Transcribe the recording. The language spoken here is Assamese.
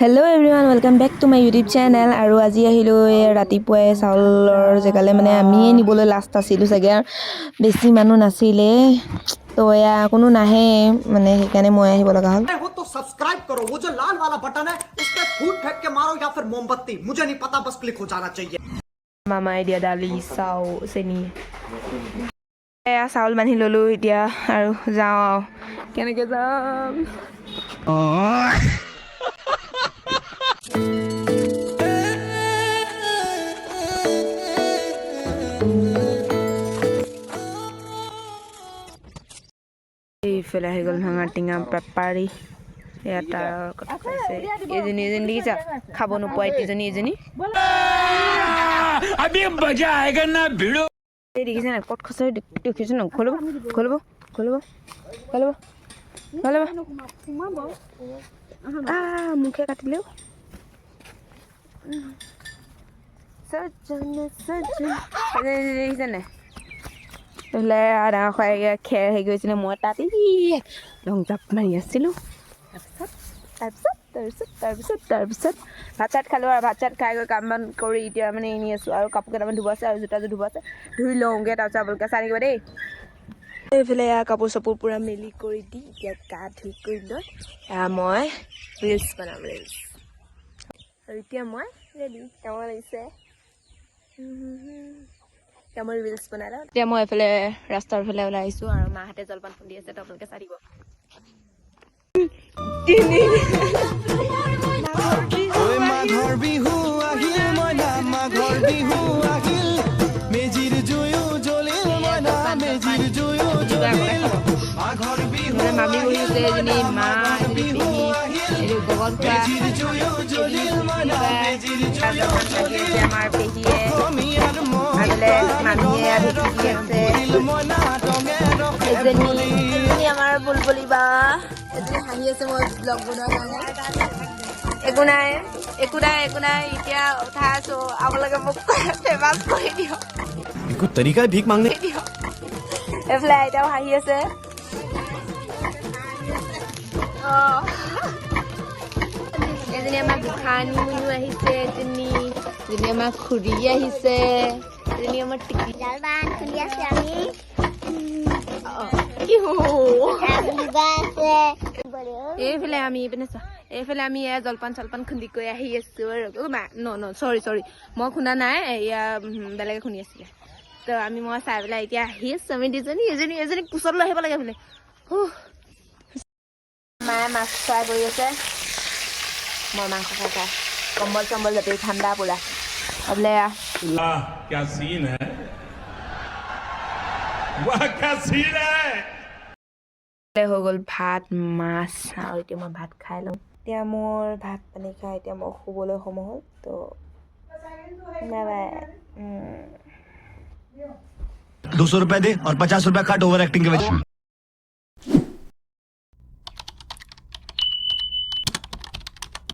Hello everyone, welcome back to my YouTube channel. আৰু আজি আহিলোঁ এই ৰাতিপুৱাই চাউলৰ জেগালৈ। মানে আমিয়ে নিবলৈ লাষ্ট আছিলোঁ চাগে আৰু বেছি মানুহ নাছিলে। তো এয়া কোনো নাহে মানে, সেইকাৰণে মই আহিব লগা হ'ল। हो तो सब्सक्राइब करो। वो जो लाल वाला बटन है, उस पर फूट फेंक के मारो या फिर मोमबत्ती, मुझे नहीं पता, बस क्लिक हो जाना चाहिए। মামাই দিয়া দালি, চাউল, চেনি। এয়া চাউল বান্ধি ল'লোঁ এতিয়া আৰু যাওঁ। আৰু কেনেকৈ যাম? এইফালে আহি গ'ল ভাঙা টিঙা বেপাৰী। এয়া তাৰ কথা কৈছে। এইজনী, এইজনী দেখিছা, খাব নোপোৱা এইজনী, এইজনী। अभी मजा आएगा ना, भिड़ू। এই দেখিছে নাই, ক'ত খচৰি দেখিছে ন? খুলিব, খুলিব, খুলিব, খুলিব, খুলিব। মুখে কাটিলেও। সজ্জন সজ্জন, দেখিছে নাই? এইফালে ডাঙৰ খুৱাই খেৰ হেৰি কৰিছিলে, মই তাত লং জাপ মাৰি আছিলোঁ। তাৰপিছত ভাত চাত খালোঁ আৰু ভাত চাত খাই গৈ কাম বন কৰি এতিয়া মানে এনেই আছোঁ। আৰু কাপোৰ কেইটামান ধুব আছে আৰু জোতাযোৰ ধুব আছে, ধুই লওঁগৈ। তাৰপিছত আপোনালোকে চাই থাকিব দেই। এইফালে এয়া কাপোৰ চাপোৰ পূৰা মেলি কৰি দি এতিয়া গা ধুই কৰি লৈ এয়া মই ৰিলচ বনাম, ৰিলচ। আৰু এতিয়া মই ৰেডি। কেমন লাগিছে? এতিয়া মই ৰিলচ বনাই লওঁ। এতিয়া মই এইফালে ৰাস্তাৰ ফালে ওলাই আহিছোঁ আৰু মাহঁতে জলপান খুন্দি আছে, তো আপোনালোকে চাই দিব। ঐ মাঘৰ বিহু আহিল মইনা, মাঘৰ বিহু আহিল, মেজিৰ জুয়ো জ্বলিল মইনা, মেজিৰ জুয়ো জ্বলিল, মাঘৰ বিহু মামী বহিছে, এজনী মা, এজনী বিহু পেহী, আহিল, এইটো গগন খুৰা, মেজিৰ জুয়ো জ্বলিল মইনা, মেজিৰ জুয়ো জ্বলিল, আমাৰ পেহীয়ে, অসমীয়াৰ মন আগলে মামীয়ে ঢেঁকী আছে। ভৰিল মইনা, ৰঙে ৰসে এজনী ভৰিল। এজনী আমাৰ বুলবুলি বা, এজনী হাঁহি আছে মই ব্লগ বনোৱাৰ কাৰণে। একো নাই, একো নাই, একো নাই। এতিয়া উঠাই আছো, আপোনালোকে মোক ফেমাছ কৰি দিয়ক। कोई तरीका है भीख मांगने দিয়ক। এইফালে আইতাও হাঁহি আছে। এজনী আমাৰ গোসানী মুনু আহিছে, এজনী, এজনী আমাৰ খুৰী আহিছে, এজনী আমাৰ টিকলি। জলপান খুন্দি আছো আমি। কি হো? কিবা আছে। এইফালে আমি, এইপিনে চোৱা, এইফালে আমি এয়া জলপান চলপান খুন্দি কৰি আহি আছো। আৰু অ মা, ন চৰি চৰি, মই খুন্দা নাই, এয়া বেলেগে খুন্দি আছিলে। তো আমি মই চাই পেলাই এতিয়া আহি আছো। আমি দুজনী, এজনী, এজনী কোচত লৈ আহিব লাগে বোলে। মায়ে মাছ ফ্ৰাই কৰি আছে, মই মাংস খাই খাই কম্বল চম্বল জাপি, ঠাণ্ডা পুৰা বোলে। वाह, क्या सीन है! वाह, क्या सीन है! হৈ গ'ল ভাত মাছ আৰু এতিয়া মই ভাত খাই লওঁ। এতিয়া মোৰ ভাত পানী খাই এতিয়া মই শুবলৈ সময় হ'ল। তো বাই বাই। 200 रुपए दे और 50 रुपए काट ओवर एक्टिंग के वजह।